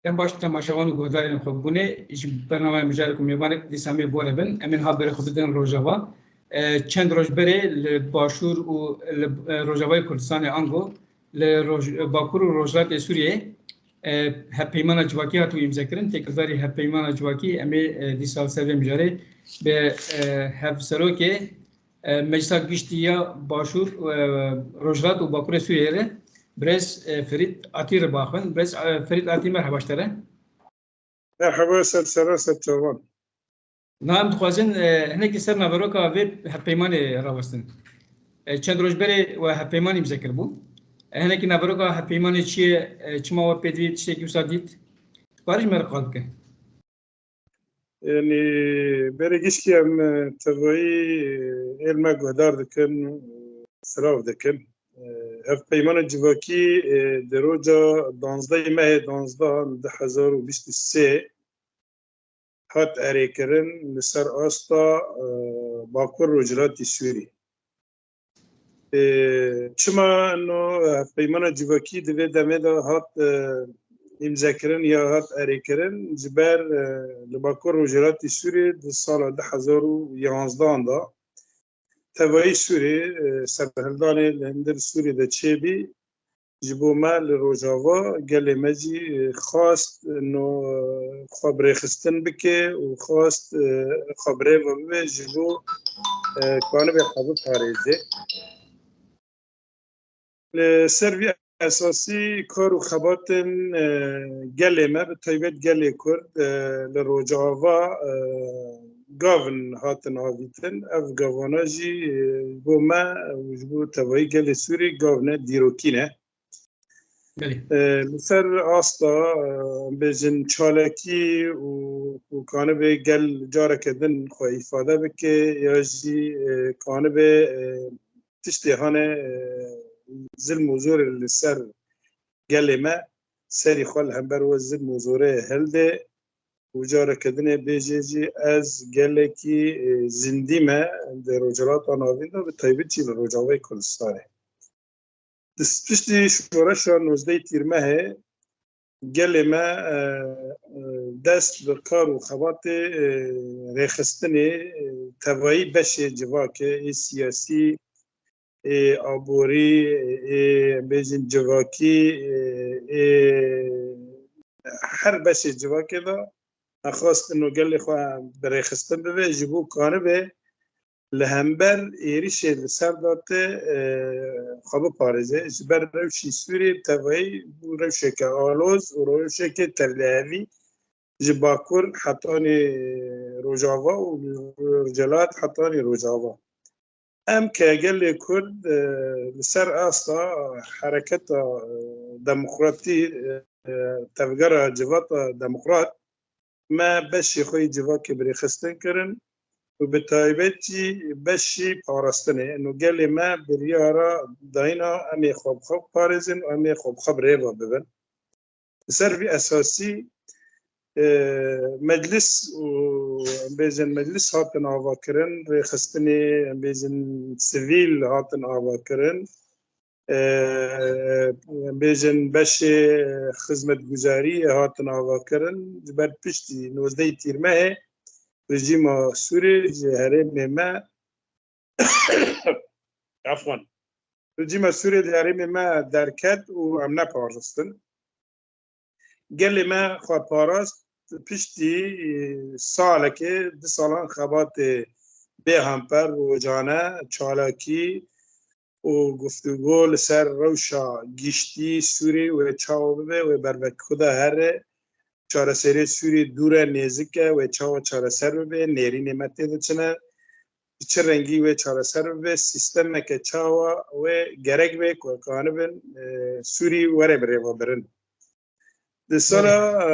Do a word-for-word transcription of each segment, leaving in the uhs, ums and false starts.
Dem baş temaşevan û guhdarên xwe bûne ji bernameya mijarek û mêvanek dîsa em ê bi we re bin. Em ê niha berê xwe bidin Rojava. E, çend roj berê li Başûr û li, e, Rojavayê Kurdistanê ango li Roj-, Bakur û Rojhilatê Sûriyê, e, hevpeymana civakî hatibû îmzekirin. Têkildarî hevpeymana civakî em ê, e, dîsa li ser vê mijarê bi, e, hevserokê, e, Meclisa Giştî ya Başûr, e, Rojhilat û Bakurê Sûriyeyê re birêz, e, Ferît Atî re biaxivin. Birêz, e, Ferît Atî, merheba ji te re. Merheba, ser sera, ser çavan. Na em dixwazin, e, hinekî ser naveroka vê hevpeymanê rawestin. E, çend roj berê we hevpeyman îmze kiribû. E, hinekî naveroka hevpeymanê çi ye? E, çima we pêdivî tiştekî wisa dît? Dikare ji me re qal bike? Yanî, berê giştî em, e, tevayî, e, êl me guhdar dikin, e, sirav dikin. E, hevpeymana civakî, e, di roja danzdehê mehê danzdehan du hezar û bîst û sê hat erêkirin li ser asta, e, Bakur Rojhilatî Sûrî. E, çima no hevpeymana civakî di vê demê de hat, e, îmzekirin ya hat erêkirin? Ji ber, e, li Bakur Rojhilatî Sûrî di sala du hezar û yanzdehan de tevayî Sûrî, e, serhildanê li hundir Sûrî de çêbî. Ji bo me li Rojava gelê me jî, e, xwest, e, no, e, xwe bi rêxistin bike û xwest, e, xwe bi rê ve bibe ji bo, e, kanibe xwe biparêze. Li ser vî esasî kar û xebatên, e, gelê me, bi taybet gelê Kurd, e, li Rojava, e, gavin hatin avîtin. Ev gavana jî, e, ji bo me û ji bo tevayî gelê Sûrî gav ne, dîrokî ne. Belê. E, li ser asta, e, em bêjin çalakî û, û kanibe gel careke din xwe îfade bike ya jî, e, kanibe, e, tiştê hane, e, zilm û zorê li ser gelê me, serî xwe li hember we zilm û zorê hilde û careke dinê bêje jî ez gelekî, e, zindî me di Rojhilata Navîn de, bi taybet jî li Rojavayê Kurdistanê. Di piştî şoreşa nozdehê Tîrmehê gelê me, e, e, dest bi kar û xebatê, e, rêxistinê, e, tevayî beşê civakê ê siyasî, ê aborî, ê, em bêjin civakî, ê, ê her beşê civakê de xwest ino gelê xwe bi rêxistin bibe, ji bo kanibe li hember êrişê li ser date, e, xwe biparêze. Ji ber rewşî Sûriyê bi tevayî bû rewşeke aloz û rewşeke tevlihevî ji Bakur hetanî Rojava û Rojhilat hetanî Rojava. Em ke gelê Kurd, e, li ser asta hereketa, e, demokratî, e, e, tevgera civata demokrat, me beşê xwe yê civakê bi rêxistin kirin û bi taybet jî beşî parastinê. Ino gelê me biryara dayîna em ê xwe bi xwe biparêzin û em ê xwe bi xwe bi rê ve bibin. Li ser vî esasî, e, meclis û, em bêjin, meclis hatin avakirin, rêxistinê, em bêjin, sivîl hatin avakirin, e, em bêjin, beşê xizmetguzariyê hatin avakirin. Ji ber piştî nozdehê Tîrmehê rejîma Sûrê ji herêmê me, efwan, rejîma Sûrê li herêmê me derket û em neparastin. Gelê me xwe parast, piştî, e, salekê, du salan xebatê bêhemper, rojane, çalakî û guftûgo li ser rewşa giştî Sûrî wê çawa bibe, wê ber vekxwe de here, çareseriyê Sûrî dûr e, nêzik e, wê çawa çareser bibe, nêrînê me tê de çi ne, bi çi rengî wê çareser bibe, sîstemeke çawa wê gerek be ku kanibin, e, Sûrî were bi rê ve birin. Di sala, e,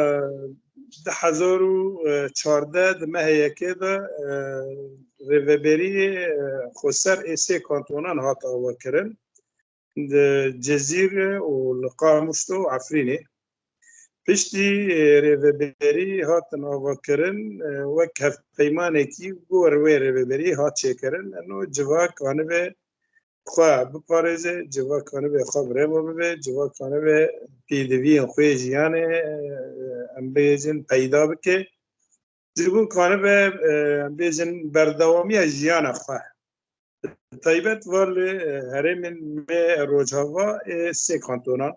du hezar û çardeh di mehê yekê de, e, rêveberiyê, e, xweser ê sê kantonan hat avakirin. Di Cezîrê û li Qamişlo û Efrînê. Piştî, e, rêveberî hatin avakirin, e, wek hevpeymanekî gor wê rêveberî hat çêkirin. Eno civak anibe xwe biparêze, civak anibe xwe bi rê ve bibe, civak anibe pêdiviyên xwe yê jiyanê, e, em bêjin peyda bike. Ji bo kanibe, e, em bêjin berdewamiya jiyana xwe. Taybet va li, e, herêmên me Rojava ê sê kantonan.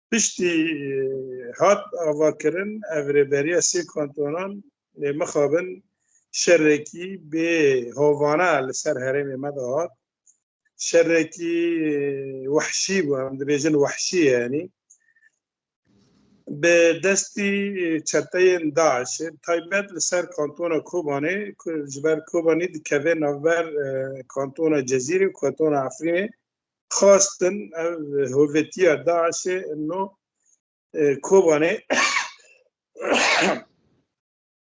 Piştî, e, hat avakirin, ev rêberiya sê kantonan, e, mixabin şerekî bê hovane li ser herêmê me de hat. Şerekî, e, wehşî bû, em dibêjin wehşî ye, yanî. Bi destî, e, çeteyên DAIŞê, taybet li ser kantona Kobanê, ku ji ber Kobanê dikeve navber, e, kantona Cezîrê û kantona Efrînê, xwestin ev hovetiya DAIŞê ino, e, Kobanê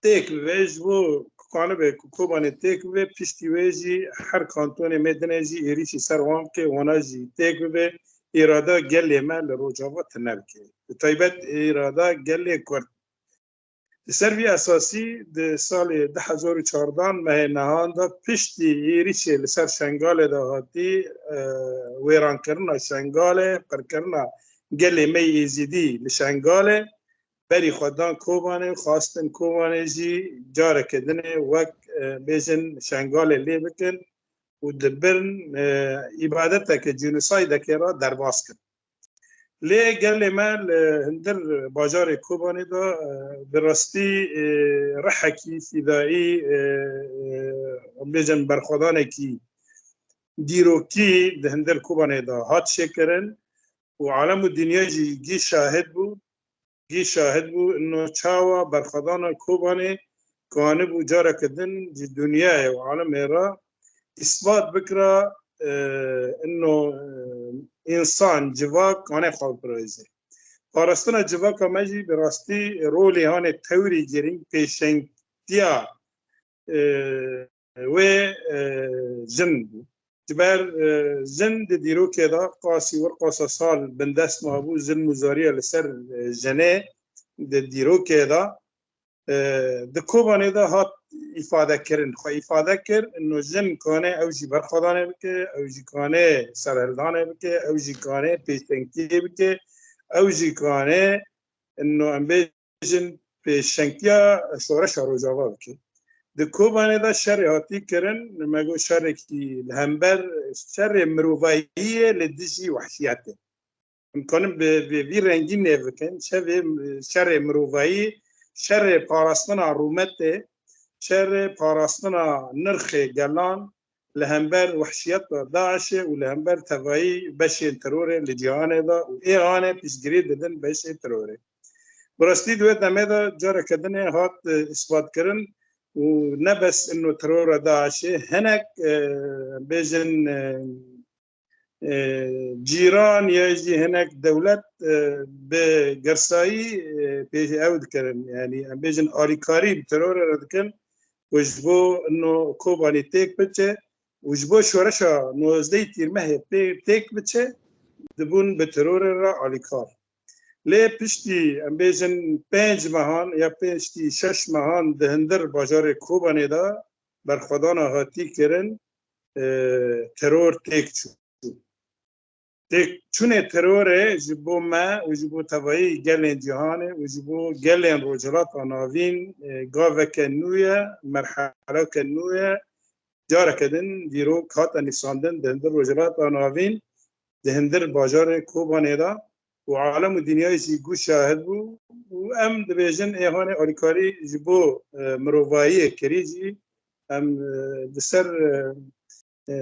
têk bibe, ji bo ku kanibe ku Kobanê têk bibe, piştî wê jî her kantonê me dine jî êrîşî ser wan bike, wana jî têk bibe, îrada gelê me li Rojava tune bike. Bi taybet îrada gelê Kurd. Li ser vî esasî di salê du hezar û çardan mehê nehan de piştî êrîşê li ser Şengalê de hatî, e, wêrankirina Şengalê, qirkirina gelê me yê Êzîdî li Şengalê, berî xwe dan Kobanê û xwestin Kobanê jî careke dinê wek, e, bêjin Şengalê lê bikin û di bin, e, îbadeteke cînosaydekê re derbas kin. Lê gelê me li hundir bajarê Kobanê de, e, bi rastî, e, rihekî fîdayî, e, e, em bêjin berxwedanekî dîrokî di hundir Kobanê de hat çêkirin û alem û dinya jî gî şahid bû, gî şahid bû, ino çawa berxwedana Kobanê kanibû careke din ji dinyayê û alemê re îsbat bikira, e, ino, e, însan, civak kane xwe biparêze. Parastina civaka me jî bi rastî rolê hane tewrî girîng pêşengtiya, e, wê, e, jin bû. Ji ber, e, jin di dîrokê de qasî wir qasa sal bindest mabû, zilm û zariya li ser, e, jinê di dîrokê de, e, di Kobanê de hat îfade kirin. Xwe îfade kir, ino jin kane ew jî berxwedanê bike, ew jî kane serhildanê bike, ew jî kane pêşengtiyê bike, ew jî kane ino em bê bêjin pêşengtiya şoreşa Rojava bike. Di Kobanê de şerê hatî kirin, me got şerekî li hember şerê mirovayî ye li dijî wehşiyetê. Em kanin bi, bi vî rengî nêvikin, şevê, şerê mirovayî, şerê parastina rûmetê, şerê parastina nirxê gelan, li hember wehşiyeta DAIŞê û li hember tevayî beşên terorê li cîhanê de û ê ane piştgirî didin beşê terorê. Bi rastî di wê demê de careke dinê hat, e, îsbatkirin û ne bes ino terora DAIŞê, hinek, e, bêjin, e, e, cîran ya jî hinek dewlet, e, bi girsayî, e, pê ew dikirin. Yanî em bêjin alîkarî bi terorê re dikin. Û ji bo ino Kobanî têk biçe û ji bo şoreşa nozdehê Tîrmehê pê têk biçe, dibûn bi terorê re alîkar. Lê piştî, em bêjin, pênc mehan ya piştî şeş mehan di hundir bajarê Kobanê de berxwedana hatî kirin, e, teror têk çû. Têkçûnê terorê ji bo me û ji bo tevayî gelên cîhanê û ji bo gelên Rojhilata Navîn, e, gaveke nû ye, merheleke nû ye, careke din dîrok hate nîsandin di hundir Rojhilata Navîn, di hundir bajarê Kobanê de û alem û dinyayê jî gû şahid bû û em dibêjin ê hanê alîkarî ji bo, e, mirovahiyê kirî jî em, e, li ser, e, e,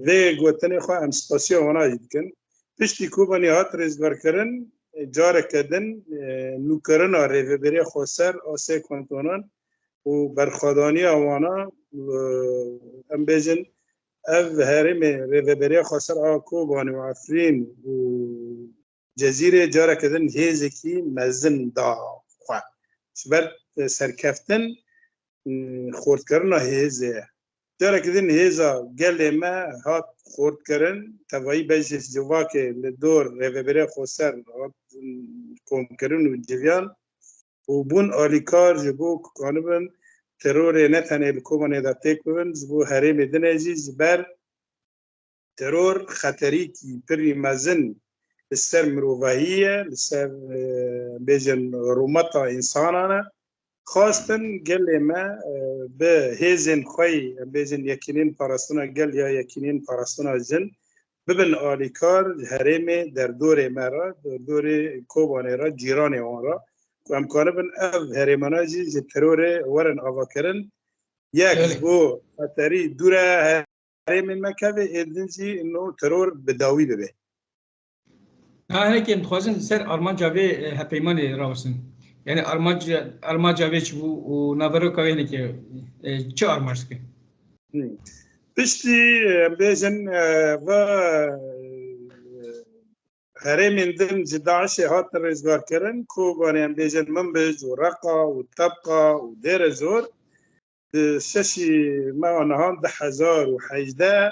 vê gotinê xwe em spasiya wana jî dikin. Piştî Kobanî hat rêzgarkirin, e, careke din, e, nûkirina rêveberiya xweser a sê kantonan û berxwedaniya wana, e, em bêjin, ev herêmê rêveberiya xweser a Kobanî û Efrîn û Cezîrê careke din hêzekî mezin da xwe. Ji ber, e, serkeftin, e, xortkirina hêzê ye. Careke din hêza gelê me hat xortkirin, tevayî beşê civakê li dor rêveberiya xweser hat, e, komkirin û civiyan û bûn alîkar ji bo ku kanibin terorê ne tenê li Kobanê de têk bibin, ji bo herêmê din e jî ji ber teror xeterîkî pirî mezin li ser mirovahiyê ye, li ser, e, bêjin rûmeta însanan e. Xwestin gelê me, e, bi hêzên xwe yî, em bêjin Yekîneyên Parastina Gel ya Yekîneyên Parastina Jin, bibin alîkar herêmê derdorê me re, derdorê Kobanê re, cîranê wan re, ku em kanibin ev herêmana jî ji terorê werin avakirin. Yek, Belê. ji bo xeterî dûre herêmên me keve, ê din jî ino teror bi dawî bibe. Ha, hinekî em dixwazin ser armanca vê, e, hevpeymanê rawestin. Yani armanca, armanca vê çi bû û naveroka wê hinekî, e, çi armanc dike? Hmm. Piştî, e, em bêjin, e, va, e, herêmên din ji DAIŞê hatin rizgarkirin, Kobanê em bêjin Minbij û Reqa û Tebqa û Dêrezor, di şeşî meha nihan du hezar û hejdeh,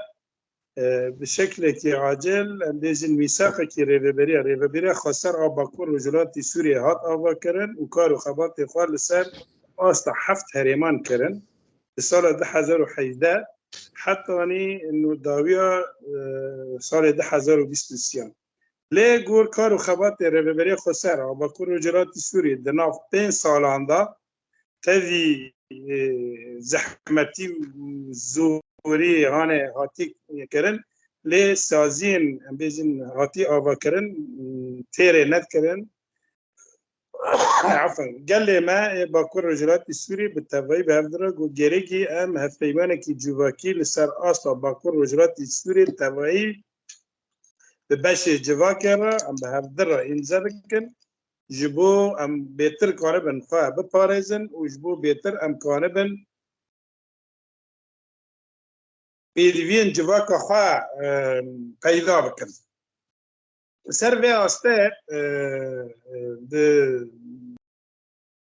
e, bi şeklekî acil, em bêjin mîsaqekî rêveberiya, rêveberiya xweser a Bakur Rojhilatî Sûriyê hat avakirin û kar û xebatê xwe li ser asta heft herêman kirin. Di sala du hezar û hejdeh hetanî ino dawiya, e, salê du hezar û bîst û sêyan. Lê gor kar û xebatê Rêveberiya Xweser a Bakur Rojhilatî Sûriyê di nav pênc salan de tevî, e, zehmetî û zorî hane hatî kirin, lê saziyên, em bêjin, hatî avakirin, têrê nedikirin. Efendim, gelê me ê Bakur Rojhilatî Sûriyê bi tevayî bi hev dira ku gerekî em hevpeymanekî civakî li ser asta Bakur Rojhilatî Sûriyê tevayî bi beşê civakê re em bi hev dira îmze bikin. Ji bo em bêtir karibin xwe biparêzin û ji bo bêtir em karibin pêdiviyên civaka xwe, e, peyda bikin. Li ser vê astê, e, e, di,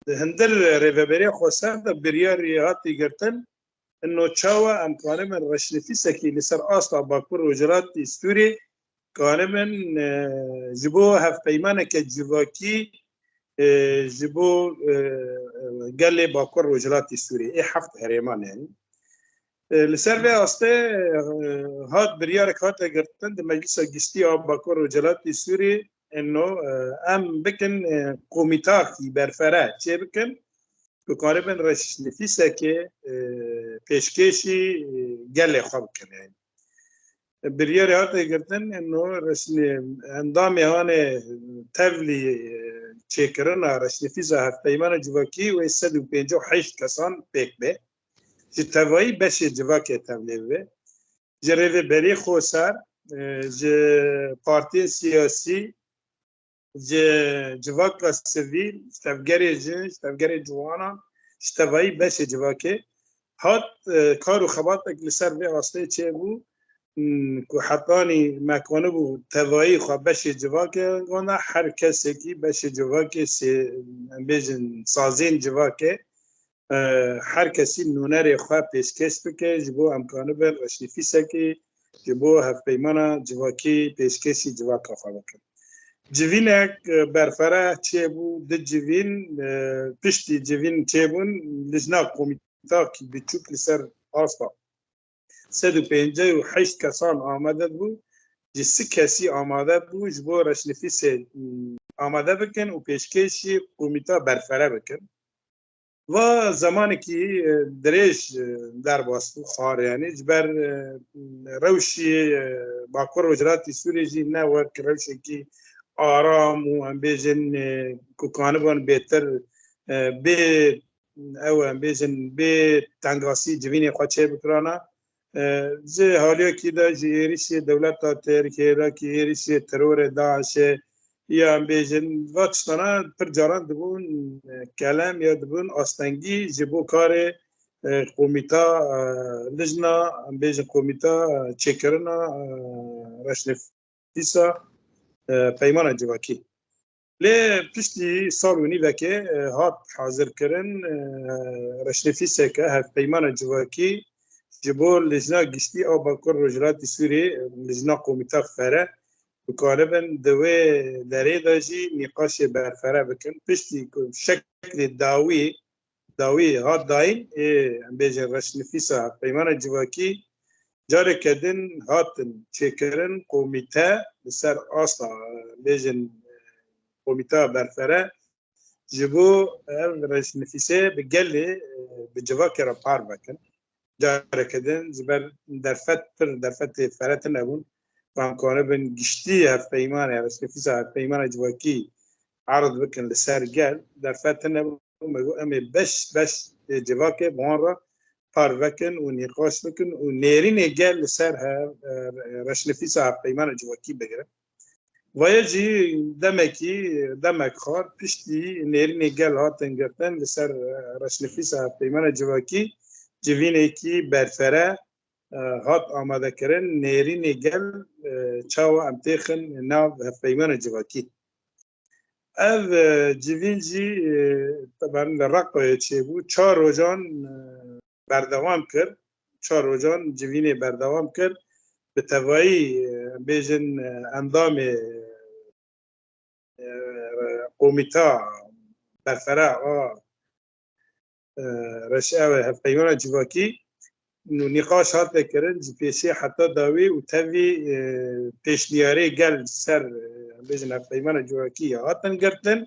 di hundir Rêveberiya Xweser de biryarî hatî girtin, ino çawa em karibin reşnivîsekî li ser asta Bakur Rojhilatî Sûriyê karibin, e, ji bo hevpeymaneke civakî, e, ji bo, e, e, gelê Bakur Rojhilatî Sûriyê, ê heft herêman yani. E, li ser vê astê, e, hat biryarek hate girtin di Meclisa Giştî ya Bakur Rojhilatî Sûriyê, eno, e, em bikin, e, komîtakî berfere çê bikin, ku karibin reşnivîsekê, e, pêşkêşî, e, gelê xwe bikin yani. Biryarê hate girtin, eno reşnî-, endamê hane tevlî, e, çêkirina reşnivîsa hevpeymana civakî wê sed û pêncî û heşt kesan pêk be. Ji tevayî beşê civakê tevlê bibe. Ji rêveberî xweser, e, ji partiyên siyasî, ji civaka sivîl, ji tevgerê jin, ji tevgerê ciwanan, ji tevayî beşê civakê hat, e, kar û xebatek li ser vê astê çêbû, m, ku hetanî me kanibû tevayî xwe beşê civakê renganda, her kesekî beşê civakê sê, em bêjin sazên civakê, e, her kesî nûnerê xwe pêşkêş bike, ji bo em kanibin reşnivîsekî ji bo hevpeymana civakî pêşkêşî civaka xwe bikin. Civînek, e, berfere çêbû, di civîn, e, piştî civîn çêbûn, lijna komîtakî biçûk li ser asta sed û pêncî û heşt kesan amade bû, ji sî kesî amade bû ji bo reşnivîsê, m, amade bikin û pêşkêşî komîta berfere bikin. Va zemanekî, e, dirêj, e, derbas bû, xwar, yani ji ber, e, rewşî, e, Bakur Rojhilatî Sûriyê jî ne wek rewşekî aram û em bêjin, e, ku kanibin bêtir, e, bê, ew em bêjin bê tengasî civînê xwe çêbikirana. E, ji haliyekî de ji êrişê dewleta Tirkiyê re, ki êrişê terorê DAIŞê, ya em bêjin, va tiştana pir caran dibûn, e, kelem ya dibûn astengî ji bo karê, e, komîta, e, lijna, em bêjin komîta, e, çêkirina, e, reşnivîsa, e, peymana civakî. Lê piştî sal û nîvekê, e, hat hazirkirin, e, reşnivîseke hevpeymana civakî ji bo Lijna Giştî a Bakur Rojhilatî Sûriyê, e, Lijna Komîta Fere, bikaribin di wê derê de jî nîqaşê berfere bikin. Piştî ku şeklê dawî, dawî hat dayîn, ê, em bêjin reşnivîsa peymana civakî, careke din hatin çêkirin, komîte, ser asta, e, bêjin, e, komîta berfere, ji bo ev rêşnivîsê bi gelê, e, bi civakê re par vekin. Careke din ji ber derfet pir derfetê fere tune bûn. Em kanibin giştî hevpeymanê, rêşnivîsa hevpeymana civakî erd bikin li ser gel. Derfet tune bûn, me got, em ê beş beş ê civakê bi wan re par vekin û nîqaş bikin û nêrînê gel li ser hev, e, rêşnivîsa hevpeymana civakî bigirin. Vaye jî demekî, demek xar piştî nêrînê gel hatin girtin li ser, e, rêşnivîsa hevpeymana civakî civînekî berfere, e, hat amadekirin. Nêrînê gel, e, çawa em têxin nav hevpeymana civakî. Ev, e, civîn jî, e, teben li Reqayê çêbû. Çar rojan, e, berdewam kir. Çar rojan civînê berdewam kir. Bi tevayî, e, bêjin, e, endamê, e, komîta berfere a, e, reş-, ew e, hevpeymana civakî nû nîqaş hate kirin, ji pêşê heta dawî û tevî, e, pêşniyarê gel ser, e, bêjin hevpeymana civakî ya hatin girtin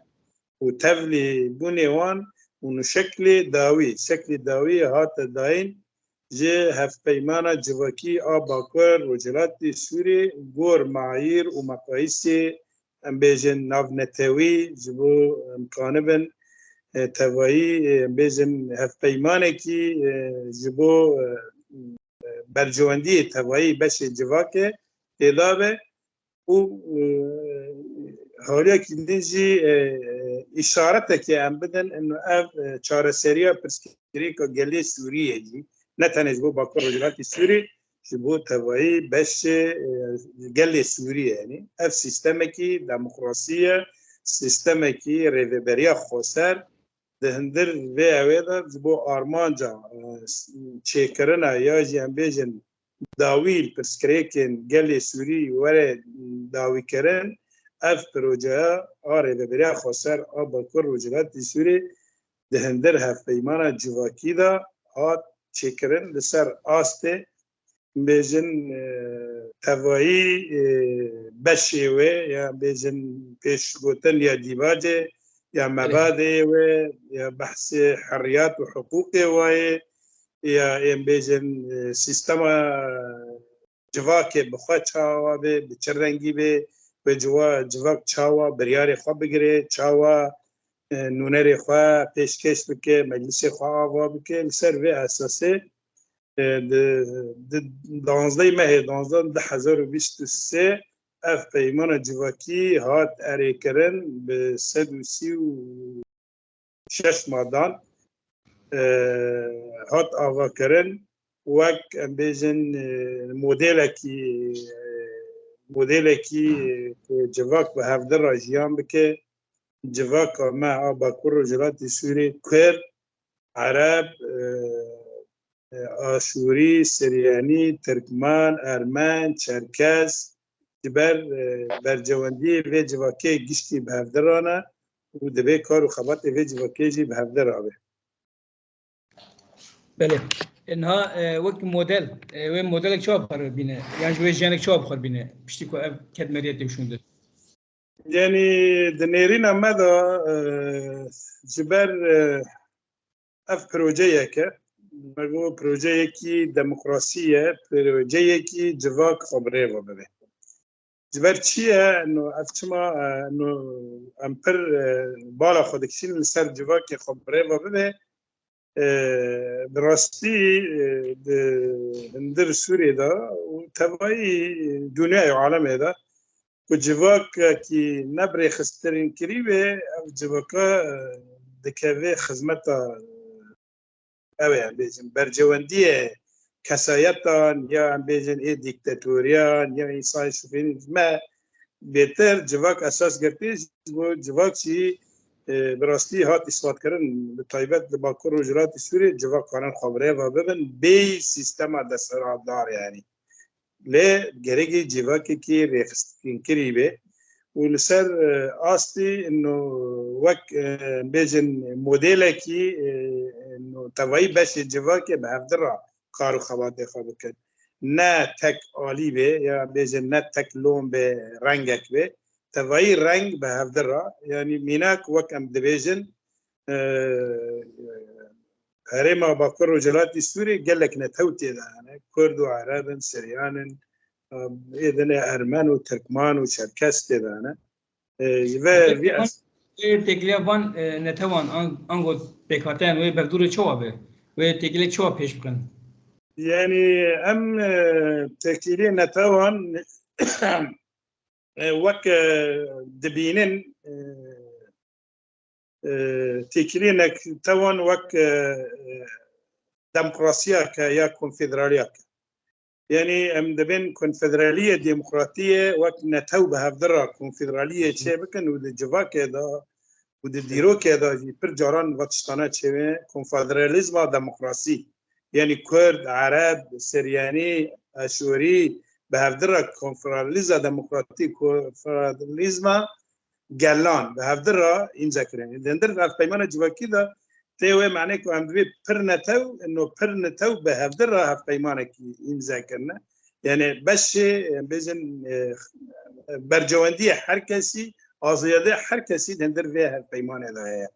û tevlî bûnê wan û nû şeklê dawî, şeklî dawî hate dayîn ji hevpeymana civakî a Bakur Rojhilatê Sûrê gor mayîr û meqayîsê, em bêjin, navnetewî ji bo em kanibin, e, tevayî, e, em bêjin hevpeymanekî, e, ji bo, e, berjewendiyê tevayî beşê civakê têda be û, e, hawliyekî din jî, e, e, îşaretekê em bidin, ino ev, e, çareseriya pirsgirêka gelê Sûriyê jî, ne tenê ji bo Bakur Rojhilatê Sûrî, ji bo tevayî beşê, e, gelê Sûriyê, yanî ev sîstemekî demokrasî ye, sîstemekî rêveberiya xweser, di hindir vê ewê de ji bo armanca, e, çêkirina ya jî em bêjin dawî li pirsgirêkên gelê Sûrî were dawîkirin, ev projeya a Rêveberiya Xweser a Bakur Rojhilatê Sûrî di hindir hevpeymana civakî de hat çêkirin li ser astê bêjin, e, tevayî, e, beşê wê, ya bêjin pêşgotin ya dîbacê, ya mebadê wê, ya behsê heriyat û hiqûqê wayê, ya ên bêjin, e, sîstema civakê bi xwe çawa bê, bi çi rengî bê, wê ciwa-, civak çawa biryarê xwe bigire, çawa, e, nûnerê xwe pêşkêş bike, meclisê xwe ava bike, li ser vê esasê e, di, di danzdeh mehê danzdeh du hezar û bîst û sê ev peymana civakî hat erêkirin bi sed û sî û şeş madan, e, hat avakirin wek em bêjin, e, modelekî, e, modelekî ku civak bi hevdi re jiyan bike, civaka me a Bakur Rojhilatê Sûrê, Kurd, Ereb, e, e, Aşûrî, Siryanî, Tirkmen, Ermen, Çerkez, ji ber, e, bercewendiyê vê civakê giştî bi hevdi re ne û divê kar û xebatê vê civakê jî bi hevdi re be. Belê. E, niha, e, wek model, e, wê modelek çawa bi xwe re bîne? Yan ji wê jiyanek çawa bi xwe re bîne? Piştî ku ev kedmeriyê tê şûndin. Yanî di nêrîna me de, e, ji ber, e, ev projeyek e. Me got projeyekî demokrasî ye, projeyekî civak xwe bi rê ve bibe. Ji ber çi ye? No, ev çima, e, no, em pir, e, bala xwe dikişînin li ser civakê xwe bi rê ve bibe? E, bi rastî, e, di hundir Sûriyê de û tevayî dinyayê û alemê de ku civakekî ne bi rêxistinkirinê be, ev civaka, e, dikeve xizmeta, e, ew ê em bêjin, bercewendiyê kesayetan ya em bêjin ê dîktatoriyan ya însanê şofînî me bêtir civak esas girtî ji bo civak jî, e, bi rastî hat îsbatkirin, bi taybet li Bakur Rojhilatê Sûriyê civak kanin xwe bi rê ve bibin, bêyî sîstema desthilatdar yanî. Lê gerekî civakekî rêxistinkirî be û li ser, e, astî ino wek, e, bêjin modelekî, e, ino tevayî beşê civakê bi hevdi re kar û xebatê xwe bikin. ne tek alî be, ya bêjin ne tek lom be, rengek be. Tevayî reng bi hevdir ra, yanî mînak wek em dibêjin, e, herêma Bakur Rojhilatî Sûrê gelek netew tê de hene. Kurd û Ereb in, Siryan in, e, ê dinê Ermen û Tirkman û Çerkes tê de hene. E, ji ve vî es- Wê têkiliya van, e, netewan an-, ango pêkhatin wê berdûrê çawa be? Wê têkilek çawa pêş bixin? Yanî em, e, têkiliyê netewan, e, wek, e, dibînin, e, e, têkiliyê netewan wek, e, e, demokrasiyeke ya konfederaliyeke. Yanî em dibên konfederaliyê demokratiyê wek netew bi hevdir re konfederaliyê çê bikin û di civakê de û di dîrokê de jî pir caran va tiştane çêbe konfederalîzma demokrasî. Yanî Kurd, Ereb, Siryanî, Eşûrî bi hevdir re konfederalîza demokratî, konfederalîzma gelan bi hevdir re îmze kirin. Di hindir hevpeymana civakî de tê wê manê ku em divê pir netew, no pir netew bi hevdir re hevpeymanekî îmze kirine. Yani beşê, em bêjin, e, bercewendiyê her kesî, azadiyê her kesî di hindir vê hevpeymanê de heye.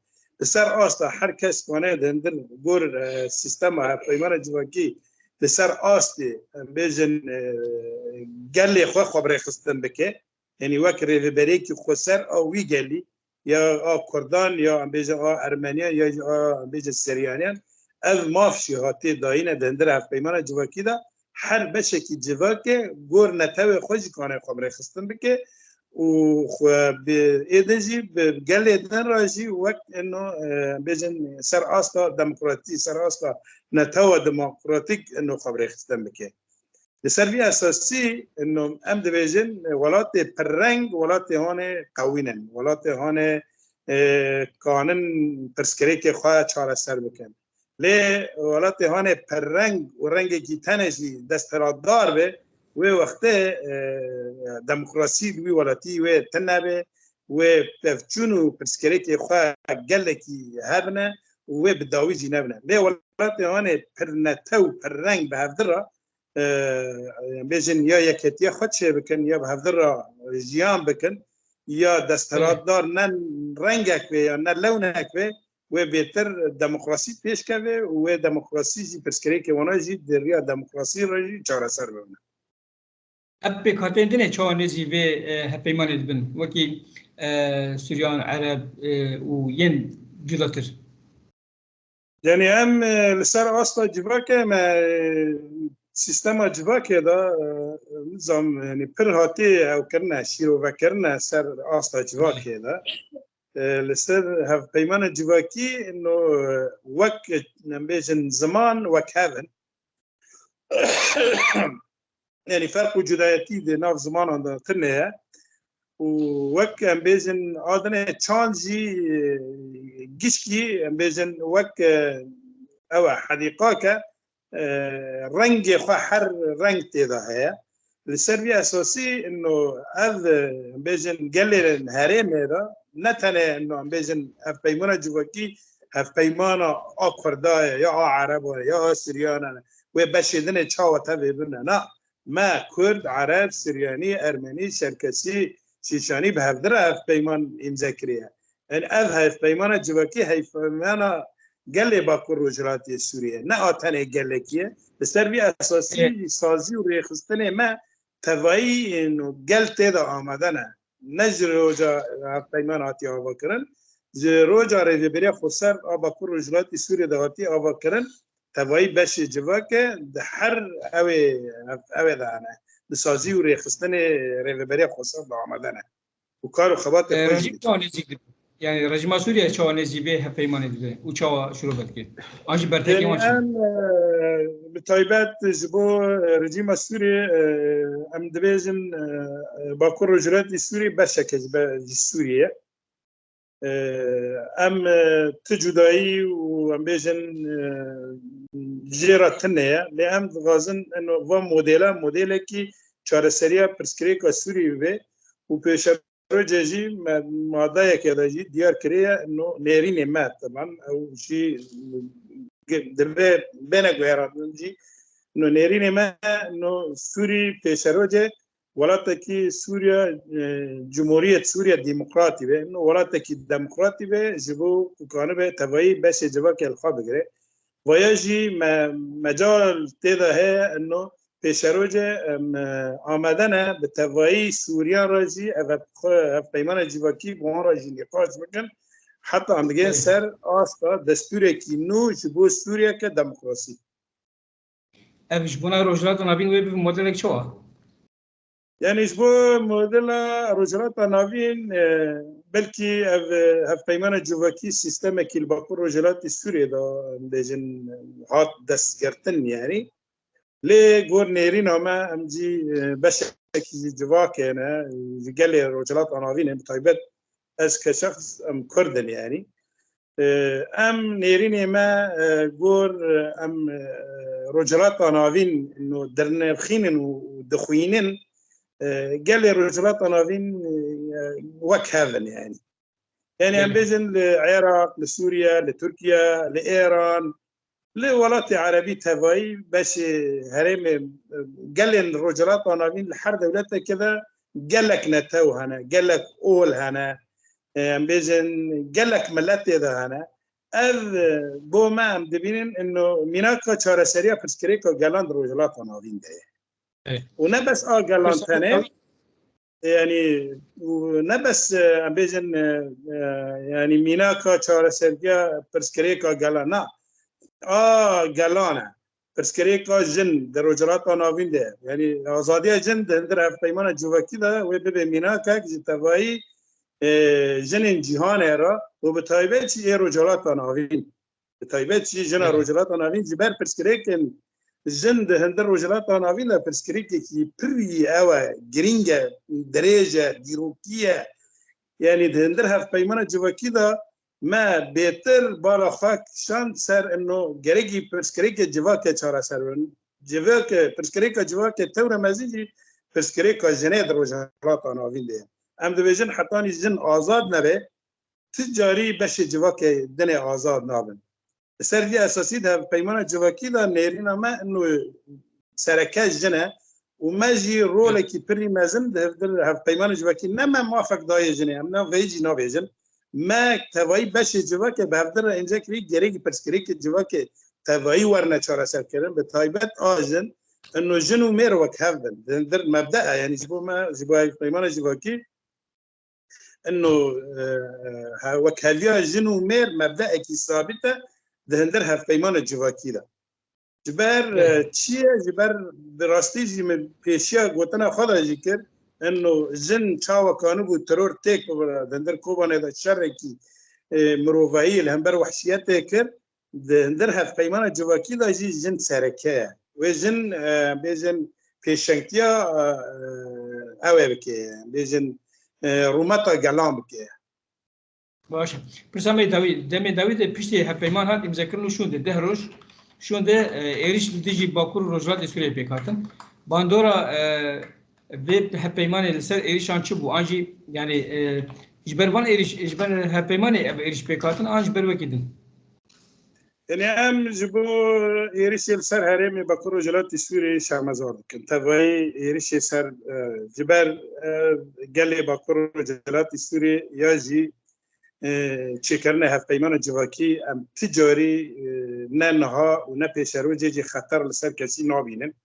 Li ser asta her kes kane di hindir gor, e, sîstema hevpeymana civakî li ser astê, em bêjin, e, gelê xwe xwe bi rêxistin bike. Yanî wek rêveberiyekî xweser a wî gelî, ya a Kurdan, ya em bêjin a Ermeniyan, ya jî a em bêjin Siryaniyan. Ev maf jî hatê dayîne di hindir hevpeymana civakî de her beşekî civakê gor netewê xwe jî kane xwe bi rêxistin bike û xwe bi êdî jî bi gelê din re jî wek ino, e, bêjin ser asta demokratî, ser asta netewa demokratîk ino xwe bi rêxistin bike. Li ser vî esasî, ino, em dibêjin, welatê pirreng, welatê hanê qewîn in. Welatê hanê, e, kanin pirsgirêkê xwe çareser bikin. Lê welatê hanê pirreng û rengekî tenê jî desthilatdar be, wê wextê, e, demokrasî di wî welatî wê tune be, wê pevçûn û pirsgirêkê xwe gelekî hebine û wê bi dawî jî nebine. Lê welatê hanê pirnetew, pirreng bi hevdir re, e, bêjin ya yeketiya xwe çêbikin, ya bi hevdir re jiyan bikin, ya desthilatdar ne rengek be ya ne lewnek be, wê bêtir demokrasî pêşkeve û wê demokrasî jî pirsgirêkê wana jî di riya demokrasî re jî çareser bibine. Ev pêkhateyên din ê çawa nêzî vê, e, hevpeymanê dibin? Wekî, e, Suryan, Ereb, e, û yên cudatir. Yani em, e, li ser asta civakê me, e, sîstema civakê de, e, nizam, yani pir hatî ew kirine, şîrove kirine ser asta civakê de. E, li ser hevpeymana civakî no, e, wek, e, em bêjin ziman wek hev in. Yani ferq û cudayetî di nav zimanan de tune ye. Û wek em bêjin adine çand jî, e, gişkî em bêjin wek, e, ew e hedîqak e, e, rengê xwe her reng tê de heye. Li ser vî esasî ino ev, e, em bêjin gelê herêmê de ne tenê ino em bêjin hevpeymana civakî, hevpeymana a Kurda ye, ya a Ereba ye, ya a Siriyana ye. Wê beşê din ê çawa tevê bibine? Na, me Kurd, Ereb, Siryanî, Ermenî, Çerkesî, Çîçanî bi hevdir re hevpeyman îmze kiriye. Yani ev hevpeymana civakî hevpeymana gelê Bakur Rojhilatê Sûriyê ne a tenê gelekî ye. Li ser vî esasî sazî û rêxistinê me tevayî ên û gel tê de amade ne. Ne ji roja hevpeyman hatiye avakirin, ji roja Rêveberiya Xweser a Bakur Rojhilatê Sûriyê de hatiye avakirin, tevayî beşê civakê di her ewê, ewê de hene. Di sazî û rêxistinê Rêveberiya Xweser de amade ne. Û kar û xebatê E, xwe jî rejîm çawa nêzîk dibe? Yani rejîma Sûriye çawa nêzî vê hevpeymanê dibe û çawa şirove dike? An jî bertekê Yani wan çi? em, e, bi taybet ji bo, e, rejîma Sûriyê, e, em dibêjin, e, e, Bakur Rojhilatê Sûriyê beşeke ji be-, ji Sûriyê ye. E, em, e, ti cudayî û em bêjin, e, jê re tune ye. Lê em dixwazin eno va modela, modelekî çareseriya pirsgirêka Sûriyê bibe û pêşe Roje jî me madeyeke de jî diyar kiriye, no nêrînê me teban ew jî ge-, divê bêne guherandin jî, No nêrînê me, no Sûrî pêşeroce welatekî Sûriya, e, Cumhuriyet Sûriya Demokratî be, no welatekî demokratî be, ji bo ku kanibe tevayî beşê civakê li xwe bigire. Vaya jî me, mecal tê de heye, no pêşeroce em, e, amade ne bi tevayî Sûriyan re jî ev hevpeymanê civakî bi wan re jî nîqaş bikin. Heta em digên ser asta destûrekî nû ji bo Sûriyeke demokrasî. Ev ji bona Rojhilata Navîn wê bibe modelek çawa? Yani ji bo modela Rojhilata Navîn, e, belkî ev, e, hevpeymana civakî sîstemekî li Bakur Rojhilatê Sûriyê de, em bêjin, hat destgirtin yani. Lê gor nêrîna me em jî, e, beşekî jî civakê ne, ji gelê Rojhilata Navîn e, bi taybet ez ke şexs em Kurd in yani. E, em nêrînê me, e, gor, e, em, e, Rojhilata Navîn no dirnirxînin û dixwînin, e, gelê Rojhilata Navîn, e, wek hev in yani. Yani em bêjin li Iraq, li Sûriye, li Tirkiye, li Îran, li welatê erebî tevayî beşê herêmê, e, gelên Rojhilata Navîn li her dewleteke de gelek netew hene, gelek ol hene, e, em bêjin gelek miletê de hene. Ev, e, bo me em dibînin ino mînaka çareseriya pirsgirêka gelan di Rojhilata Navîn de ye. Û ne bes a gelan tenê, yani, û ne bes, e, em bêjin, e, e, yani mînaka çareseriya pirsgirêka gelan, na, a gelan e. Pirsgirêka jin di Rojhilata Navîn de, yani azadiya jin di hundir hevpeymana civakî de wê bibe mînakek ji tevayî, e, jinên cîhanê re û bi taybet jî ê Rojhilata Navîn. Bi taybet jî jina Rojhilata Navîn ji ber pirsgirêkên jin di hundir Rojhilata Navîn de pirsgirêkekî pir wî ew e, girîng e, dirêj e, dîrokî ye. Yani di hundir hevpeymana civakî de me bêtir bala xwe kişand ser ino gerekî pirsgirêkê civakê çareser bin. Civakê, pirsgirêka civakê tewre mezin jî pirsgirêka jinê di Rojhilata Navîn de ye. Em dibêjin hetanî jin azad nebe, ti carî beşê civakê dinê azad nabin. Li ser vî esasî di hevpeymana civakî de nêrîna me ino sereke jin e û me jî rolekî pirî mezin di hevdir hevpeymana civakî ne me mafek dayê jinê, em ne vê jî nabêjin. Me tevayî beşê civakê bi hevdir re înce kirî, gerekî pirsgirêkê civakê tevayî werne çareserkirin, bi taybet a jin, ino jin û mêr wek hev bin. Di hundir mebde e, yani ji bo me, ji bo hevpeymana civakî, ino, e, he-, wekheviya jin û mêr mebdeekî sabit e di hundir hevpeymana civakî de. Ji ber, e, çi ye? Ji ber bi rastî jî min pêşiya gotina xwe de jî kir, ino jin çawa kanibû teror têk bibire, di hundir Kobanê de şerekî, e, mirovahiyê li hember wehşiyetê kir. Di hundir hevpeymana civakî de jî jin sereke ye. Wê jin, e, bêjin pêşengtiya, e, ew ê bike, bêjin, e, rûmeta gelan bike. Baş e. Pirsa me dawî, demê dawî de piştî hevpeyman hat îmzekirin û şûnde deh roj, şûnde, e, êrîş li dijî Bakur û Rojhilatê Sûriyeyê pêk hatin. Bandora, e, vê hevpeymanê li ser êrîşan çi bû? An jî, yani, e, ji ber van êrîş, ji ber hevpeymanê ev êrîş pêk hatin, an ji ber wekî din? Yani em ji bo êrişê li ser herêmê Bakur Rojhilatê Sûriyeyê şermezar dikin. Tevayî êrişê ser, e, ji ber, e, gelê Bakur Rojhilatê Sûriyê ya jî, e, çêkirina hevpeymana civakî em ti carî, e, ne niha û ne pêşerojê jî xeter li ser kesî nabînin.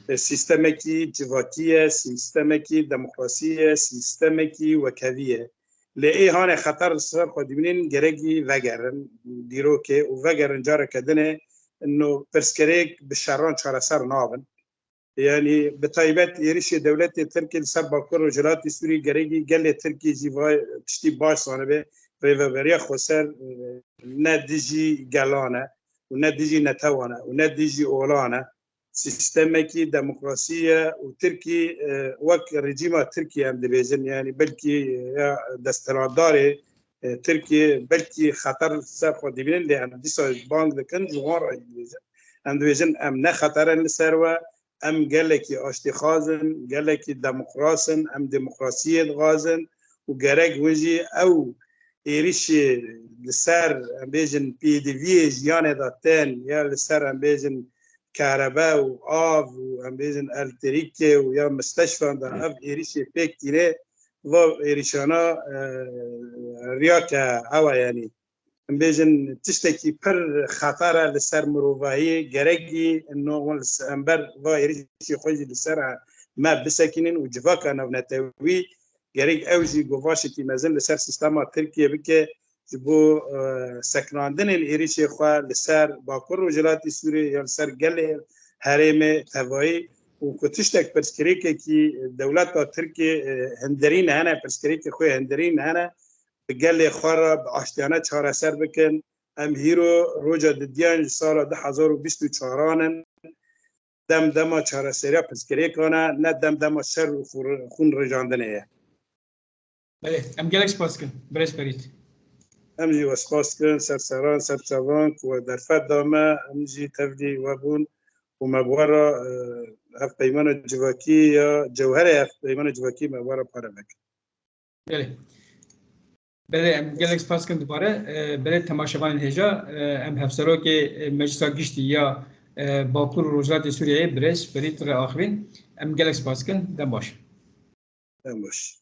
E, sîstemekî civakî ye, sîstemekî demokrasî ye, sîstemekî wekhevî ye. Lê ê hanê xeter li ser xwe dibînin, gerekî vegerin dîrokê û vegerin careke dinê, ino pirsgirêk bi şeran çareser nabin. Yani bi taybet êrişê dewletê Tirkî li ser Bakur Rojhilatê Sûrî gerekî gelê Tirkî jî va tiştî baş zanibe, rêveberiya xweser, e, ne dijî gelan e û ne dijî netewan e û ne dijî olan e. Sîstemekî demokrasî ye û Tirkî, e, wek rejîma Tirkî em dibêjin, yani belkî, e, ya desthilatdarê, e, Tirkî belkî xeter ser xwe dibînin, lê em dîsa bang dikin, ji wan re dibêjin. Em dibêjin em ne xeter in li ser we, em gelekî aştîxwaz in, gelekî demokras in, em demokrasiyê dixwazin û gerek hûn jî ew êrişê li ser, em bêjin, pêdiviyê jiyanê de tên ya li ser, em bêjin, kerebe û av û em bêjin elektrîkê û ya misteşfan de ev êrişê pêk tîne, va êrişana, e, riya ke ewa, yanî em bêjin tiştekî pir xeter e li ser mirovahiyê, gerekî no hûn li se-, em ber va êrişê xwe jî li ser me bisekînin û civaka navnetewî gerek ew jî govaşekî mezin li ser sîstema Tirkiyê bike ji bo, e, sekinandinên êrişê xwe li ser Bakur Rojhilatê Sûriyê ya li ser gelê herêmê tevayî û ku tiştek pirsgirêkekî dewleta Tirkiyê, e, hindirîn hene, pirsgirêkê xwe hindirîn hene, bi gelê xwe re bi aştiyane çareser bikin. Em hîro roja didiyan ji sala du hezar û bîst û çaran in. Dem dema çareseriya pirsgirêkan e, ne dem dema şer û xur-, xûn rijandinê ye. Belê, em gelek spas dikin, birêz Ferîd. Em jî we spas dikin, ser seran, ser çavan ku we derfet da me, em jî tevlî we bûn û me bi we re, e, hevpeymana civakî ya cewherê hevpeymana civakî me bi we re parve kir. Belê. Belê, em gelek spas dikin dubare. E, belê temaşevanên hêja, e, em hevserokê, e, Meclisa Giştî ya, e, Bakur û Rojhilatê Sûriyeyê, birêz Ferîd re axivîn. Em gelek spas dikin. Dem baş. Dem baş.